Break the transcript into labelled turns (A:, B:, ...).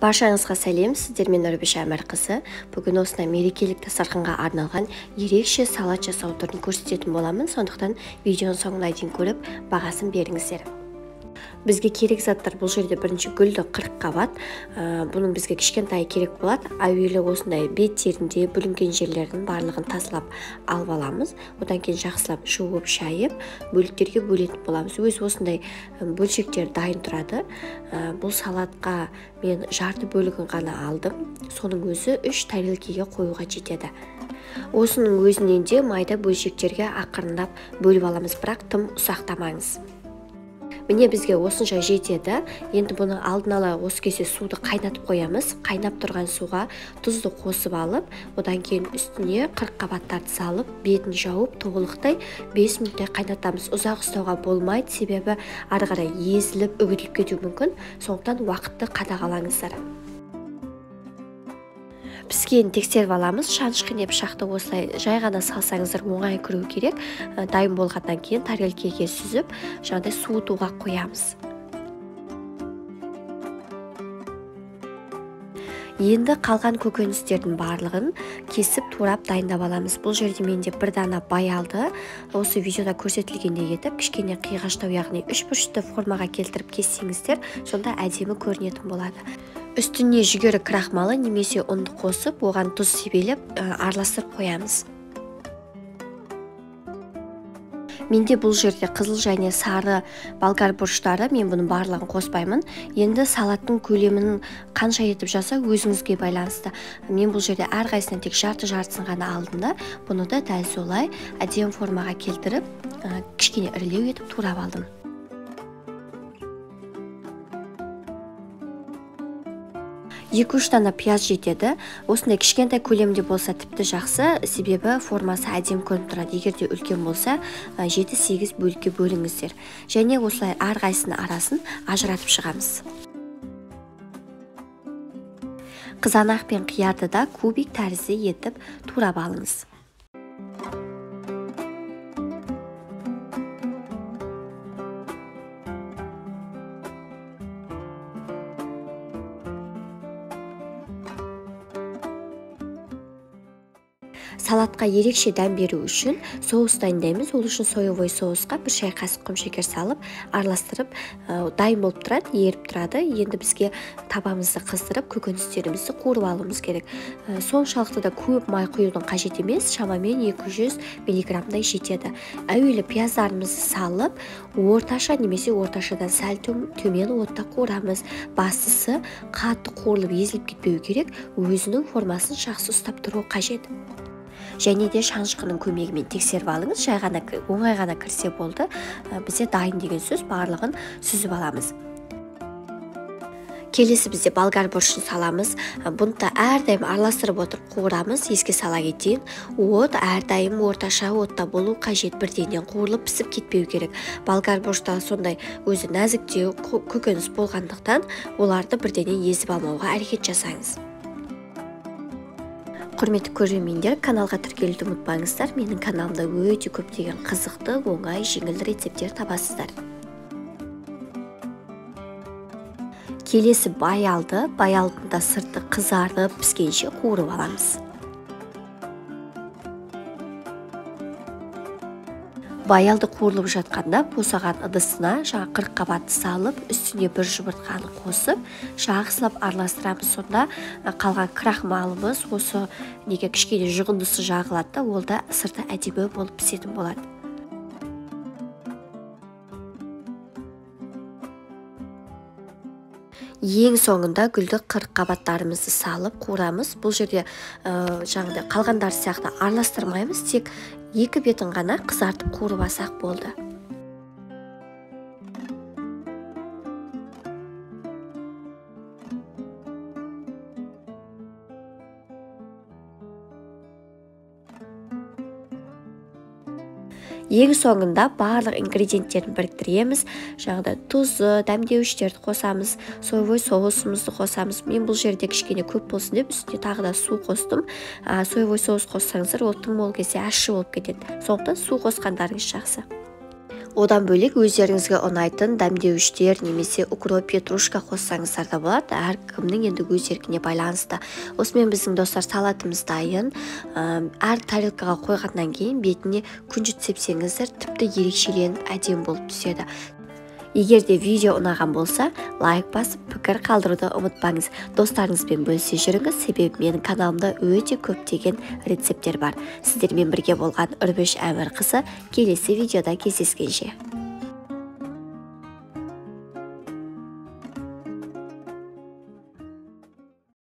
A: Баршаңызға сәлем, сіздермен Нұрбиша Әмірқызы. Бүгін осындай мерекелік дастарханға арналған ерекше салат жасау түрін көрсететін боламын. Сондықтан видеоның соңына дейін көріп, бағасын беріңіздер. Бізге керек заттар бұл жерде бірінші гүлді 40 қабат. Бұның бізге кішкентай керек болады. Әуелі осындай беттерінде бүлінген жерлердің барлығын тазалап алып аламыз. Одан кейін жақсылап жуып, шайып, бөліктерге бөлетін боламыз. Өз осындай бөлшектер дайын тұрады. Бұл салатқа мен жарты бөлігін ғана алдым. Соның өзі 3 тарелкеге қоюға жетеді. Осының өзінен де майда бөлшектерге ақырындап бөліп аламыз, бірақ тым ұсақтамаңыз. Міне бізге осынша жетеді. Енді бұны алдын ала осы кезде суды қайнатып қоямыз. Қайнап тұрған суға тұзды қосып алып, одан кейін үстіне 40 қабаттарды салып, бетін жауып, толықтай 5 минуттай қайнатамыз. Ұзақ ұстауға болмайды, себебі ары қарай езіліп, үгітіліп кетуі мүмкін. Сондықтан уақытты қадағалаңыздар. Піскенін тексеріп аламыз. Шанышқы не пышақты осылай жай ғана салсаңыздар оңай кіру керек. Дайын болғаннан кейін тарелкеге сүзіп, жаңағыдай суытуға қоямыз. Енді қалған көкөністердің барлығын кесіп турап дайындап аламыз. Бұл жерде менде бір дана баялды осы видеода көрсетілгендей етіп кішкене қиғаштау, яғни үшбұрышты формаға келтіріп кессеңіздер, сонда әдемі көрінетін болады. Үстіне жүгері крахмалы немесе ұнды қосып, оған тұз себелеп, араластырып қоямыз. Менде бұл жерде қызыл және сары болгар бұрыштары, мен бұның барлығын қоспаймын. Енді салаттың көлемін қанша етіп жасау өзіңізге байланысты. Мен бұл жерде әрқайсысынан тек жарты-жартысын ғана алдым да, бұны да дәл солай әдемі формаға келтіріп, кішкене ірілеу етіп турап алдым. Екі-үш дана пияз жетеді. Осындай кішкентай көлемде болса тіпті жақсы, себебі формасы әдемі көрініп тұрады. Егер де үлкен болса, 7-8 бөлікке бөліңіздер. Және осылай әрқайсының арасын ажыратып шығамыз. Қызанақ пен қиярды да кубик тәрізді етіп турап алыңыз. Салатқа ерекше дәм беру үшін соус дайындаймыз. Ол үшін соевый соусқа 1 шай қасық құмшекер салып, араластырып, дайын болып тұрады, еріп тұрады. Енді бізге табамызды қыздырып, көкөністерімізді қуырып алуымыз керек. Соншалықты да көп май құюдың қажет емес, шамамен 200 миллиграммдай жетеді. Әуелі пияздарымызды салып, орташа немесе орташадан сәл төмен отта қуырамыз. Бастысы қатты қуырылып езіліп кетпеу керек, өзінің формасын жақсы ұстап тұру қажет. Және де шанышқының көмегімен тексеріп алыңыз, жай ғана, оңай ғана кірсе болды. Бізде дайын деген сөз, барлығын сүзіп аламыз. Келесі бізде болгар бұрышын саламыз. Бұны да әрдайым араластырып отырып қуырамыз. Еске сала кетейін, от әрдайым орташа отта болу қажет, бірденнен қуырылып пісіп кетпеу керек. Болгар бұрышта сондай өзі нәзіктеу көкөніс болғандықтан оларды бірденнен езіп алмауға әрекет жасаңыз. Құрметті көрермендер, каналға тіркелуді ұмытпаңыздар. Менің каналымда өте көптеген қызықты, оңай, жеңіл рецепттер табасыздар. Келесі баялды, баялдың да сырты қызарып піскенше қуырып аламыз. Баялды қуырылып жатқанда босаған ыдысына жаңа 40 қабатты салып, үстіне бір жұмыртқаны қосып, жақсылап араластырамыз. Сонда қалған крахмалымыз осы неге кішкене жұғындысы жағылады да, ол да сырты әдемі болып пісетін болады. Ең соңында гүлді 40 қабаттарымызды салып қуырамыз. Бұл жерде жаңағыдай қалғандар сияқты араластырмаймыз, тек екі бетін ғана қызартып қуырып алсақ болды. Ең соңында барлық ингредиенттерін біріктіреміз. Жаңағыдай тұзы, дәмдеуіштерді қосамыз, соевый соусымызды қосамыз. Мен бұл жерде кішкене көп болсын деп үстіне тағы да су қостым. Соевый соус қоссаңыздар, ол тым мол келсе ащы болып кетеді. Сондықтан су қосқандарыңыз жақсы. Одан бөлек өздеріңізге ұнайтын дәмдеуіштер немесе укроп, петрушка қоссаңыздар да болады. Әркімнің енді өз еркіне байланысты. Осымен біздің, достар, салатымыз дайын. Әр тарелкаға қойғаннан кейін бетіне күнжіт сепсеңіздер, тіпті ерекшеленіп, әдемі болып түседі. Егер де видео ұнаған болса, лайк басып, пікір қалдыруды ұмытпаңыз. Достарыңызбен бөлісе жүріңіз, себебі менің каналымда өте көптеген рецепттер бар. Сіздермен бірге болған Үрбіш Әмірқызы. Келесі видеода кездескенше.